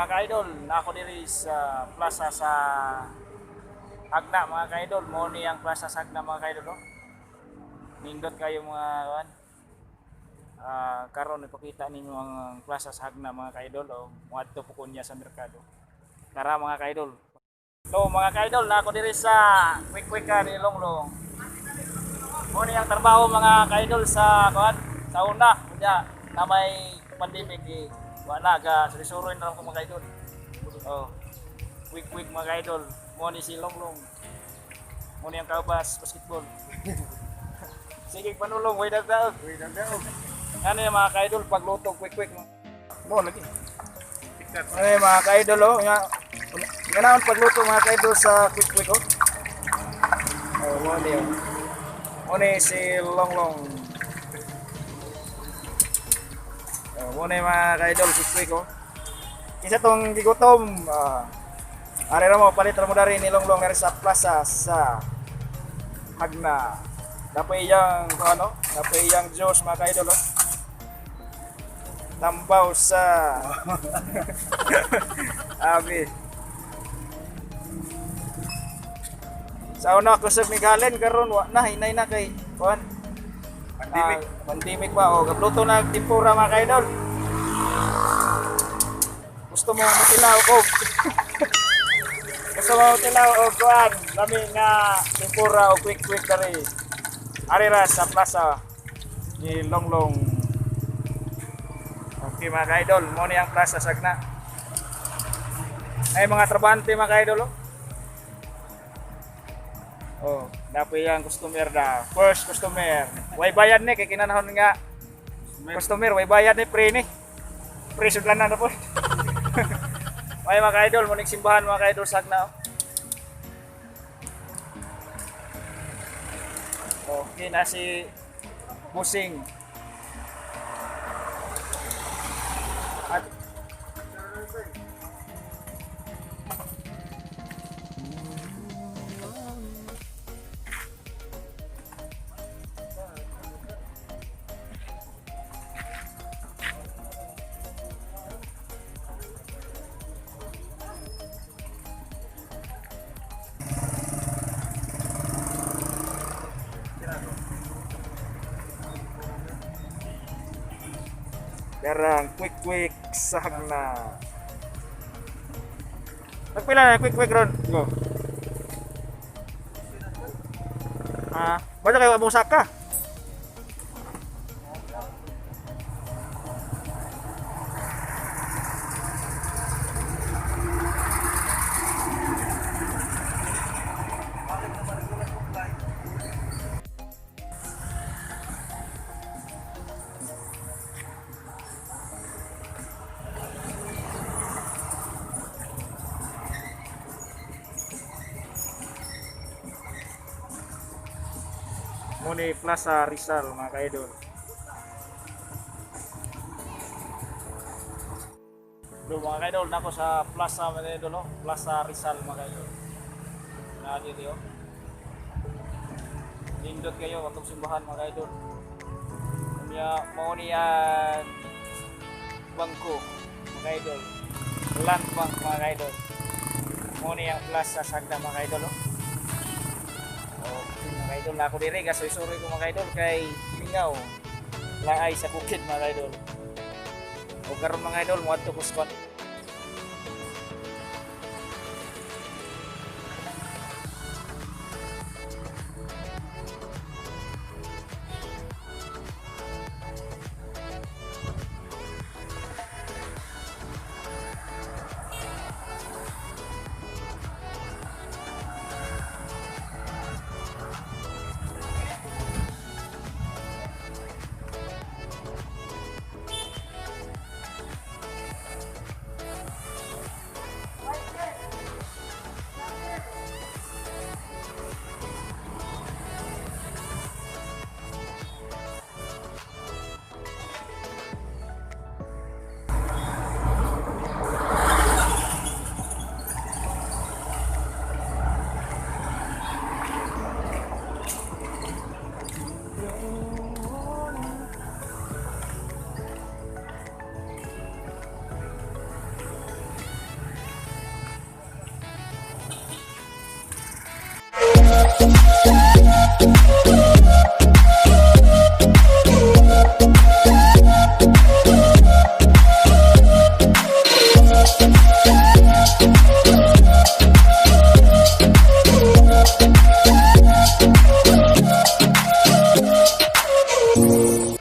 Mga ka-idol, na ako diri sa plaza sa Hagna, mga ka-idol. Mao ni ang plaza sa Hagna, mga ka-idol, oh. Nindot kayo mga kuan. Karon ipakita ninyo ang plaza sa Hagna, mga ka-idol, o moadto po kunya sa merkado. Tara, mga ka-idol. So mga ka-idol, na ako diri sa Quick Quick ka ni Longlong. Mao ni ang trabaho, mga ka-idol, sa kuan sa una, kunya na may pandemic eh, wala ga surisuroy na lang ko, mga ka-idol. Oh. Quick quick, mga ka-idol. Mao ni si Longlong. Mao ni ang kaubas basketball. Sige panulong, way dagdaog. Uy, dagdaog. Ano yung mga ka-idol pagluto quick quick. Mo lagi. Sikat. Ano yung mga ka-idol, oh, nga nga naon pagluto, mga ka-idol, sa quick quick, oh. Oh, mo ni, oh. Mo ni si Longlong. Oh, mo ni, mga ka-idol, quick quick, oh. Kinsa tong gigutom, ari ra mo palit ra mo dari ni Longlong dari sa plaza sa Hagna. Dapat iyang kung ano, dapat iyang Diyos, mga ka-idol, oh. Tambaw sa Abi. Sa una kusog ni Galen, karon wa na, hinay na kay kuan. Pandemic. Ah, pandemic pa, oh. Gabluto na tempura, mga kaidol. Gusto mo mutilaw ko. Gusto mo mutilaw o kuan, lami nga tempura o quick quick dari. Ari ra sa plaza ni Longlong. Okay, mga kaidol, mo ni ang plaza sagna. Ay mga trabante, mga kaidol, oh. Oh, dapat yung customer da. First customer. Way bayad ni kay kinanahon nga customer, way bayad ni pre ni. Pre sudlanan na po. Ay mga kaidol, muning simbahan, mga kaidol, sagna, oh. Okay na si Busing. At Darang quick quick sa Hagna. Nagpila na quick quick ron. Go. Ah, basta kayo abong saka. Muni Plaza Rizal, mga kaidol. Do mga kaidol, nako sa Plaza, mga kaidol, oh. Plaza Rizal, mga kaidol. Na dito, oh. Nindot kayo atong simbahan, mga kaidol. Unya mao ni ang bangko, mga kaidol. Land Bank, mga kaidol. Mao ni ang Plaza Sagda, mga kaidol, oh. Okay, mga kaidol, na ako diri gasoy-suroy ko, mga kaidol, kay mingaw laay sa bukid, mga kaidol. O karon, mga idol, moadto ko sa